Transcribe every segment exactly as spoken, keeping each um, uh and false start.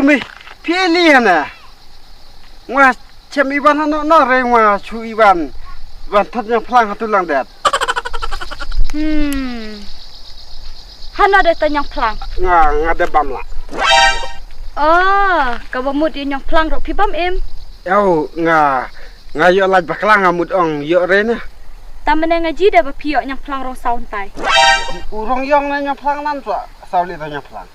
Mei, phi ïa li hana. Nga chem i ban hano no re nga chu i ban. Ban thot ñiangphlang ha tu lang det. Hmm. Hano de ta ñiangphlang. Nga, nga de bam la. Oh, ka ba mut ïa ñiangphlang ro phi bam im. Yo, nga, nga ïoh laj bakla nga mut ong ïoh re na. Ta mane nga ji de ba phi ïoh ñiangphlang rong saw ntai. U rong yong na ñiangphlang nan sa, saw li ta ñiangphlang.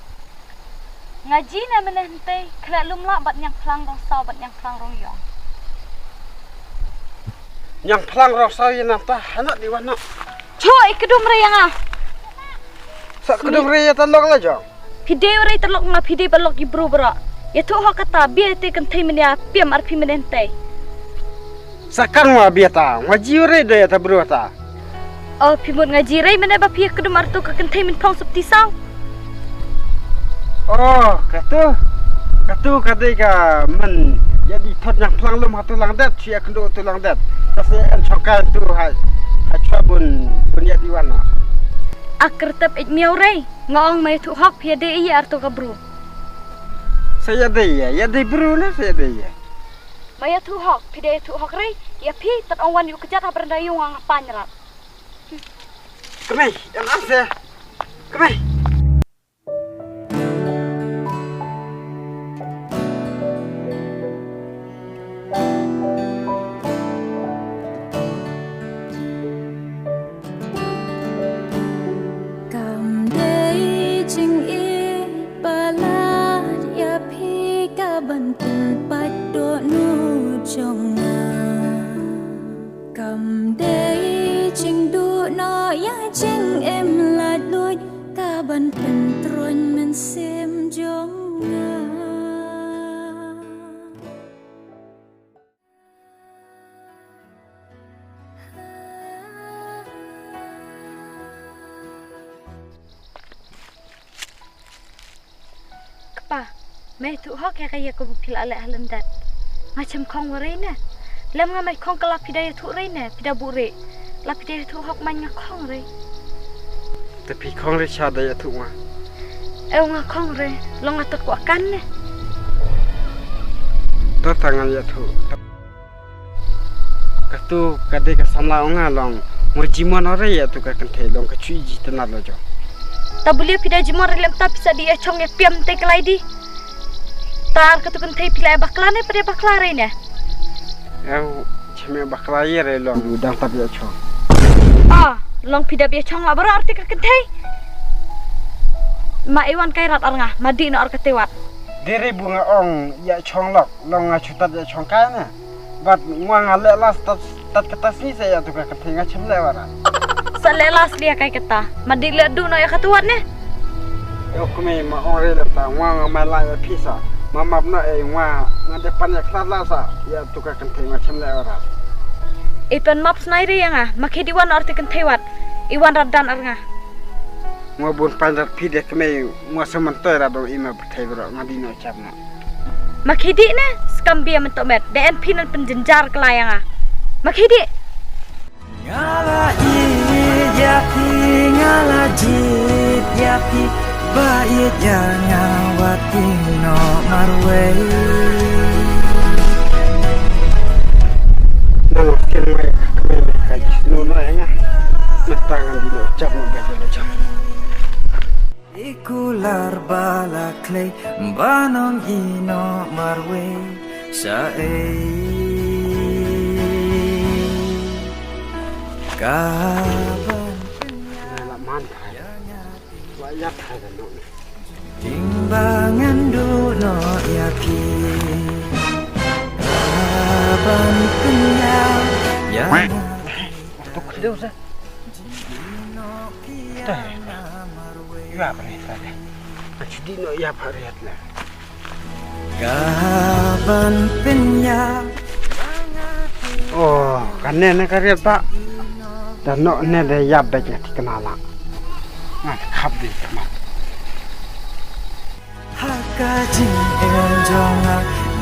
Nga ji na mane hentei, khleh lum lah bad ñiangphlang rong saw bad ñiangphlang rong yong. Ñiangphlang rong saw ïa nang ta, hana di wan no. Cho i kdum re ïa nga. Sa kdum re ïa ta lok la jong. Phi dei u rei ta lok nga phi dei ba lok i bru bra. Ïa thu hok kata bia te kan thei mane ïa piam ar phi mane hentei. Sa kan nga bia ta, nga ji u rei de ïa ta bru ta. Oh, phi mut nga ji rei mane ba phi kdum ar tu ka kynthei min phong sop ti saw. Oh, katu. Katu ka dei ka man ïa di thot ñiangphlang lum ha tu lang det, chi ïa kyndu tu lang det. Ka se en chong ka tu hai. Ha chwa bun, bun ïa di wan. Ak kertep ik miau rei. Nga ong mai thu hok phi ïa dei ïa ar tu ka bru. Sa ïa dei ïa, ïa dei bru na sa ïa dei ïa. Mai ïa thu hok, phi dei ïa thu hok rei. Ïa phi tat ong wan ïa u kjat ha brenda ïa nga nga pan rat. Kmei, ïa nga se. Kmei. Kam dei jingïeit palat ïa phi ka ban pynpait dohnud jong nga. Kam dei jingduh noh ïa jingim laitluid ka ban pyntroiñ mynsiem jong nga. Kpa, me thuh hok ïa ka ïa kaba phi la leh ha lyndet. Nga chem khong wa rei ne. Lem nga me khong ka la phi da ïa thuh rei ne, phi da buh rei. La phi da ïa thuh hok man nga khong rei. Te phi khong rei sha da ïa thuh nga. Eu nga khong rei, long nga tat kwah kan ne. To ta ngan ïa thuh. Katu ka dei ka samla ong nga long. Mo jimon ore ïa tu ka kynthei long ka chui ji tena lo jo. Ta bulia phi da jimon re lem ta pisa di ïa chong ïa piam te kelai di. Tar katu kynthei phi la ïa bakla ne pade bakla re ne. Ïa cheme bakla ïa re long u dang tap ïa chong. Ah, long phi da ïa chong la bara arti ka kynthei. Ma iwan kai rat ar nga, ma di no ar ka tewat. Diri bu nga ong ïa chong lok, long nga chutat ïa chong kai ne. Bad ngwa nga leh las tat tat kata sngi sa ïa tu ka kynthei nga chem leh warat. Sa leh las lia kai kata. Ma dik leh du no ïa kata wat ne. Ïa kmie ma ong re leh ta ngwa nga mai la ïa pisa. Ma map no ei ngwa nga de pan ïa klat la sa ïa tu ka kynthei nga chem leh warat. I pan map snai re ïa nga ma khidi wan ar te kynthei wat. I wan rat dan ar nga. Ngwa bun pan rat phi de kmie ngwa semen toi rat dong i ma bthei bro nga di no chap no. Ma khidi ne skam bia men to met de en phi nan pen jenjar kelai ïa nga. Ma khidi. Nga la ïeit ïa phi, nga la jied ïa phi, ba ïeit ïa nga wat ïeng noh marwei. Nang ken wei ka kmen ka jisnu noh ïa nga. Mynta ngan di noh jam noh ba jam noh jam. I kular ba la khlei ba nong ïeh noh marwei sa ei. Ka ban Nga la man thai. Wa ïa thai da noh. Ding ba ngan duh noh ïa phi. Ka ban pynïap ïa nga. Tuk khliu sa. Te. Ïa ba ri sa de. Ka chidi no ïa ba ri at na. Ka ban pynïap. Oh, kane ne ka riat ba. Da noh ne de ïap bad nga thikna la. Nga khap di kmat. Ha ka jingim jong nga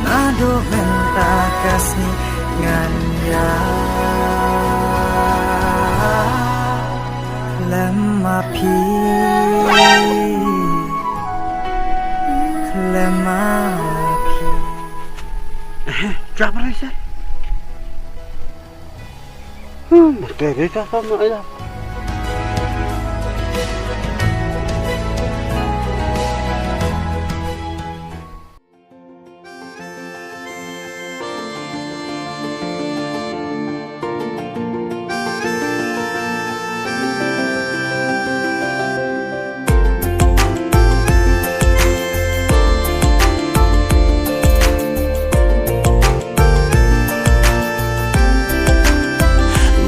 naduh mynta ka sngi ngan ïa lem ma phi. Lama phi. Jap re sa. Hmm, mesti re sa sama ya.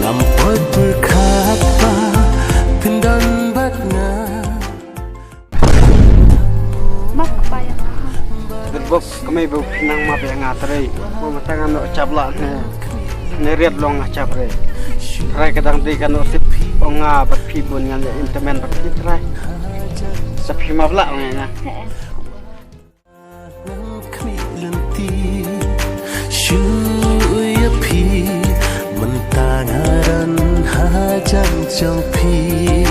Ngam poi pyrkhat ba phin don bad nga. Map kpa ïa nga. Tbok kmie ba phi nang map ïa nga trei. Ba mata nga noh chap lah ne. Ne riat long nga chap re. Trai ka dang dei ka noh sip ong nga bad phi bun ngan ïa intamen bad phi trai. Sa phi map lah ong ïa nga. Khmih lynti shu ïa phi mynta nga don hajan jong phi.